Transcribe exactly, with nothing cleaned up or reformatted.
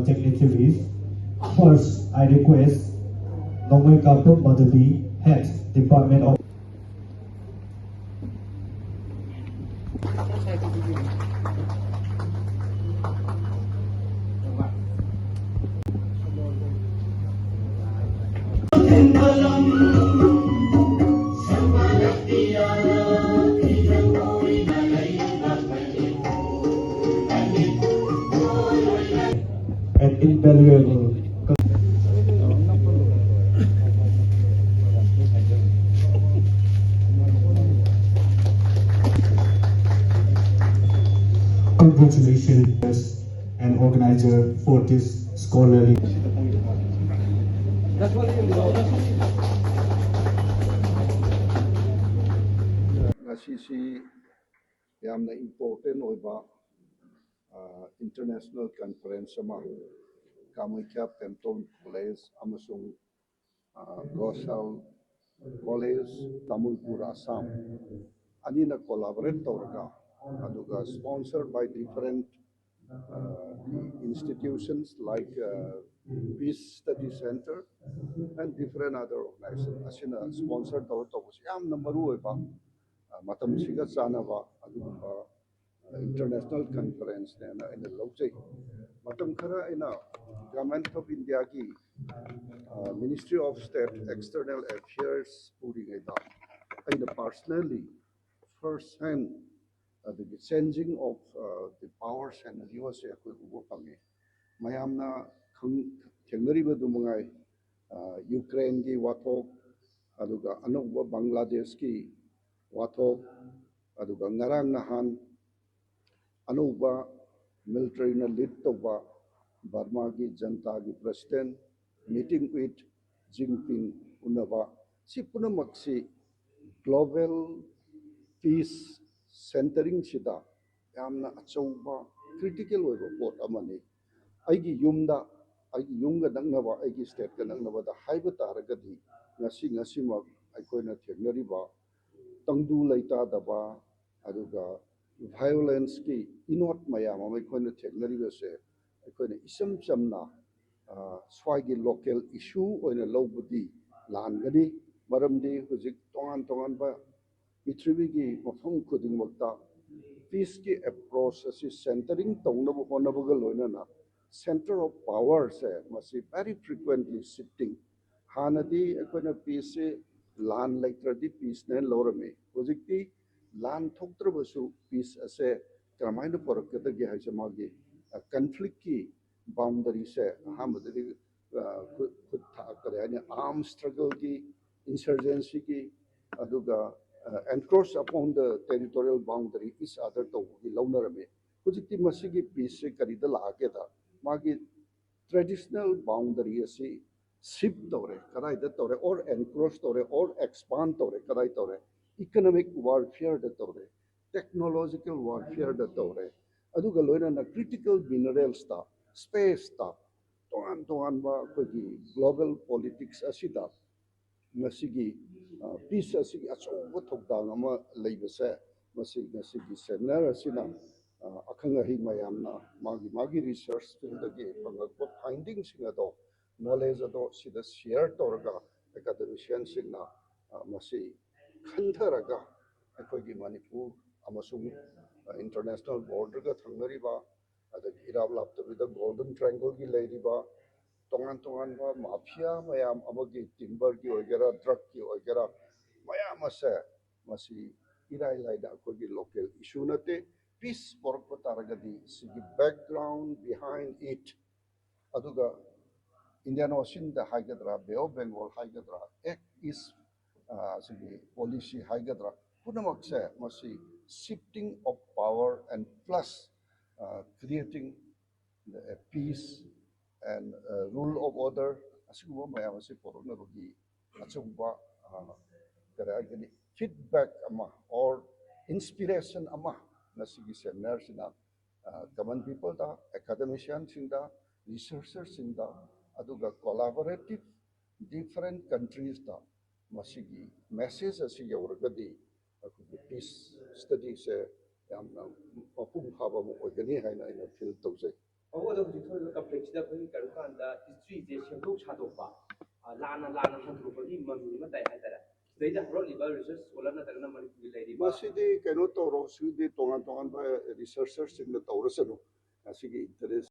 Dignitaries. First, I request Nongmai Kaptum Madhubi, Head, Department of an invaluable. Congratulations and organizer for this scholarly. ꯉꯁꯤꯁꯤ ꯌꯥꯝꯅ important ꯑꯣꯏꯕ international conference ꯑꯃ ꯀꯥꯃꯈ꯭ꯌꯥ ꯄꯦꯝꯇꯣꯟ college ꯑꯃꯁꯨꯡ Ghoshal college, ꯇꯥꯃꯨꯜꯄꯨꯔ, Assam ꯑꯅꯤꯅ collaborate ꯇꯧꯔꯒ, ꯑꯗꯨꯒ sponsored by different institutions like Peace Study Center and different other organization ꯑꯁꯤꯅ sponsor ꯇꯧꯔ ꯇꯧꯕꯁꯤ ꯌꯥꯝꯅ ꯃꯔꯨ ꯑꯣꯏꯕ, ꯃꯇꯝꯁꯤꯒ ꯆꯥꯟꯅꯕ ꯑꯗꯨꯒꯨꯝꯕ ꯏꯟꯇꯔꯅꯦꯁꯅꯦꯜ ꯀꯟꯐꯔꯦꯟꯁꯅꯦꯅ ꯑꯩꯅ ꯂꯧꯖꯩ꯫ ꯃꯇꯝ ꯈꯔ ꯑꯩꯅ Government of India ꯒꯤ Ministry of State External Affairs ꯄꯨꯔꯤꯉꯩꯗ ꯑꯩꯅ personally first hand ꯑꯗꯒꯤ changing of the power scenario ꯑꯁꯦ ꯑꯩꯈꯣꯏ ꯎꯕ ꯐꯪꯉꯤ꯫ ꯃꯌꯥꯝꯅ ꯊꯦꯡꯅꯔꯤꯕꯗꯨ ꯃꯉꯥꯏ, ꯌꯨꯀ꯭ꯔꯦꯟꯒꯤ ꯋꯥꯊꯣꯛ, ꯑꯗꯨꯒ ꯑꯅꯧꯕ ꯕꯪꯒ꯭ꯂꯥꯗꯦꯁꯀꯤ ꯋꯥꯊꯣꯛ, ꯑꯗꯨꯒ ꯉꯔꯥꯡ ꯅꯍꯥꯟ ꯑꯅꯧꯕ ꯃꯤꯂꯤꯇꯔꯤꯅ ꯂꯤꯗ ꯇꯧꯕ ꯕꯔꯃꯥꯒꯤ ꯖꯟꯇꯥꯒꯤ president meeting with Jinping ꯎꯅꯕ, ꯁꯤ ꯄꯨꯝꯅꯃꯛꯁꯤ global peace centeringꯁꯤꯗ ꯌꯥꯝꯅ ꯑꯆꯧꯕ ꯀ꯭ꯔꯤꯇꯤꯀꯦꯜ ꯑꯣꯏꯕ ꯄꯣꯠ ꯑꯃꯅꯤ꯫ ꯑꯩꯒꯤ ꯌꯨꯝꯗ, ꯑꯩꯒꯤ ꯌꯨꯝꯒ ꯅꯛꯅꯕ, ꯑꯩꯒꯤ ꯁ꯭ꯇꯦꯠꯀ ꯅꯛꯅꯕꯗ ꯍꯥꯏꯕ ꯇꯥꯔꯒꯗꯤ, ꯉꯁꯤ ꯉꯁꯤꯃꯛ ꯑꯩꯈꯣꯏꯅ ꯊꯦꯡꯅꯔꯤꯕ ꯇꯪꯗꯨ ꯂꯩꯇꯥꯗꯕ, ꯑꯗꯨꯒ ꯚꯥꯏꯑꯣꯂꯦꯟꯁꯀꯤ ꯏꯅꯣꯠ ꯃꯌꯥꯝ ꯑꯃ ꯑꯩꯈꯣꯏꯅ ꯊꯦꯡꯅꯔꯤꯕꯁꯦ ꯑꯩꯈꯣꯏꯅ ꯏꯆꯝ ꯆꯝꯅ, ꯑ, ꯁ꯭ꯋꯥꯏꯒꯤ local issue ꯑꯣꯏꯅ ꯂꯧꯕꯗꯤ ꯂꯥꯟꯒꯅꯤ꯫ ꯃꯔꯝꯗꯤ ꯍꯧꯖꯤꯛ ꯇꯣꯉꯥꯟ ꯇꯣꯉꯥꯟꯕ ꯄ꯭ꯔꯤꯊꯤꯕꯤꯒꯤ ꯃꯐꯝ ꯈꯨꯗꯤꯡꯃꯛꯇ peaceꯀꯤ approach ꯑꯁꯤ centering ꯇꯧꯅꯕ ꯍꯣꯠꯅꯕꯒ ꯂꯣꯏꯅꯅ center of powerꯁꯦ ꯃꯁꯤ very frequently shifting꯫ ꯍꯥꯟꯅꯗꯤ ꯑꯩꯈꯣꯏꯅ peaceꯁꯦ ꯂꯥꯟ ꯂꯩꯇ꯭ꯔꯗꯤ peaceꯅꯦ ꯂꯧꯔꯝꯃꯤ꯫ ꯍꯧꯖꯤꯛꯇꯤ ꯂꯥꯟ ꯊꯣꯛꯇ꯭ꯔꯕꯁꯨ peace ꯑꯁꯦ ꯀꯔꯝꯍꯥꯏꯅ ꯄꯨꯔꯛꯀꯗꯒꯦ ꯍꯥꯏꯁꯦ ꯃꯥꯒꯤ, ꯑ, conflictꯀꯤ boundaryꯁꯦ ꯑꯍꯥꯟꯕꯗꯗꯤ, ꯑ, ꯈꯨꯠ, ꯈꯨꯠ ꯊꯥ-, ꯀꯔꯤ ꯍꯥꯏꯅꯤ, arm struggleꯒꯤ, insurgencyꯒꯤ, ꯑꯗꯨꯒ, ꯑ, encroach upon the territorial boundary each other ꯇꯧꯕꯒꯤ ꯂꯧꯅꯔꯝꯃꯤ꯫ ꯍꯧꯖꯤꯛꯇꯤ ꯃꯁꯤꯒꯤ peaceꯁꯦ ꯀꯔꯤꯗ ꯂꯥꯛꯑꯒꯦꯗ, ꯃꯥꯒꯤ traditional boundary ꯑꯁꯤ shift ꯇꯧꯔꯦ, ꯀꯗꯥꯏꯗ ꯇꯧꯔꯦ, or encroach ꯇꯧꯔꯦ, or expand ꯇꯧꯔꯦ, ꯀꯗꯥꯏ ꯇꯧꯔꯦ, economic warfareꯗ ꯇꯧꯔꯦ, technological warfareꯗ ꯇꯧꯔꯦ, ꯑꯗꯨꯒ ꯂꯣꯏꯅꯅ critical mineralsꯇ, spaceꯇ, ꯇꯣꯉꯥꯟ ꯇꯣꯉꯥꯟꯕ ꯑꯩꯈꯣꯏꯒꯤ global politics ꯑꯁꯤꯗ ꯃꯁꯤꯒꯤ, ꯑ, peace ꯑꯁꯤꯒꯤ ꯑꯆꯧꯕ ꯊꯧꯗꯥꯡ ꯑꯃ ꯂꯩꯕꯁꯦ, ꯃꯁꯤ ꯉꯁꯤꯒꯤ seminar ꯑꯁꯤꯅ, ꯑ, ꯑꯈꯪ ꯑꯍꯩ ꯃꯌꯥꯝꯅ ꯃꯥꯒꯤ ꯃꯥꯒꯤ research fieldꯗꯒꯤ ꯐꯪꯂꯛꯄ findingꯁꯤꯡ ꯑꯗꯣ, knowledge ꯑꯗꯣ ꯁꯤꯗ share ꯇꯧꯔꯒ academicianꯁꯤꯡꯅ, ꯑ, ꯃꯁꯤ ꯈꯟꯊꯔꯒ ꯑꯩꯈꯣꯏꯒꯤ ꯃꯅꯤꯄꯨꯔ ꯑꯃꯁꯨꯡ, ꯑ, international borderꯒ ꯊꯪꯅꯔꯤꯕ, ꯑꯗꯒꯤ ꯏꯔꯥꯞ ꯂꯥꯞꯇꯕꯤꯗ Golden Triangleꯒꯤ ꯂꯩꯔꯤꯕ ꯇꯣꯉꯥꯟ ꯇꯣꯉꯥꯟꯕ mafia ꯃꯌꯥꯝ ꯑꯃꯒꯤ timberꯒꯤ ꯑꯣꯏꯒꯦꯔꯥ, drugꯀꯤ ꯑꯣꯏꯒꯦꯔꯥ, ꯃꯌꯥꯝ ꯑꯁꯦ ꯃꯁꯤ ꯏꯔꯥꯏ ꯂꯥꯏꯅ ꯑꯩꯈꯣꯏꯒꯤ local issue ꯅꯠꯇꯦ꯫ Peace ꯄꯣꯔꯛꯄ ꯇꯥꯔꯒꯗꯤ ꯁꯤꯒꯤ background behind it, ꯑꯗꯨꯒ Indian Oceanꯗ ꯍꯥꯏꯒꯗ꯭ꯔꯥ, Bay of Bengal ꯍꯥꯏꯒꯗ꯭ꯔꯥ, Act East, ꯑ, ꯁꯤꯒꯤ policy ꯍꯥꯏꯒꯗ꯭ꯔꯥ, ꯄꯨꯝꯅꯃꯛꯁꯦ ꯃꯁꯤ shifting of power and plus, ꯑ, creating the, uh, peace and, uh, rule of order, ꯑꯁꯤꯒꯨꯝꯕ ꯃꯌꯥꯝ ꯑꯁꯤ ꯄꯨꯔꯛꯅꯕꯒꯤ ꯑꯆꯧꯕ, ꯑ, ꯀꯔꯤ ꯍꯥꯏꯒꯅꯤ, feedback ꯑꯃ or inspiration ꯑꯃ ꯉꯁꯤꯒꯤ seminarꯁꯤꯅ, ꯑ, common peopleꯗ, academicianꯁꯤꯡꯗ, researcherꯁꯤꯡꯗ, ꯑꯗꯨꯒ collaborative different countries ꯃꯁꯤꯒꯤ message ꯑꯁꯤ ꯌꯧꯔꯒꯗꯤ ꯑꯩꯈꯣꯏꯒꯤ peace studyꯁꯦ ꯌꯥꯝꯅ ꯃꯄꯨꯡ ꯐꯥꯕ ꯑꯃ ꯑꯣꯏꯒꯅꯤ ꯍꯥꯏꯅ ꯑꯩꯅ feel ꯇꯧꯖꯩ꯫ ꯑꯗꯣ ꯍꯧꯖꯤꯛ ꯊꯣꯛꯂꯤꯕ ꯀꯟꯐ꯭ꯂꯤꯛꯁꯤꯗ ꯑꯩꯈꯣꯏꯒꯤ ꯀꯩꯅꯣ ꯀꯥꯟꯗ ꯍꯤꯁꯇ꯭ꯔꯤꯁꯦ ꯁꯦꯝꯗꯣꯛ ꯁꯥꯗꯣꯛꯄ, ꯑ, ꯂꯥꯟꯅ ꯂꯥꯟꯅ ꯍꯟꯗꯣꯔꯛꯄꯒꯤ ꯃꯃꯤ ꯑꯃ ꯇꯥꯏ ꯍꯥꯏꯇꯥꯔꯦ꯫ ꯁꯤꯗꯩꯗ ꯍꯧꯔꯛꯂꯤꯕ ꯔꯤꯁꯔꯁ ꯁ꯭ꯀꯣꯂꯔ ꯅꯠꯇ꯭ꯔꯒꯅ ꯃꯅꯤꯄꯨꯔꯒꯤ ꯂꯩꯔꯤꯕ ꯃꯁꯤꯗꯤ ꯀꯩꯅꯣ ꯇꯧꯔꯣ, ꯁꯤꯗꯤ ꯇꯣꯉꯥꯟ ꯇꯣꯉꯥꯟꯕ ꯔꯤꯁꯔꯆꯔꯁꯤꯡꯅ ꯇꯧꯔꯁꯅꯨ꯫ ꯉꯁꯤꯒꯤ ꯏꯟꯇꯔꯦꯁ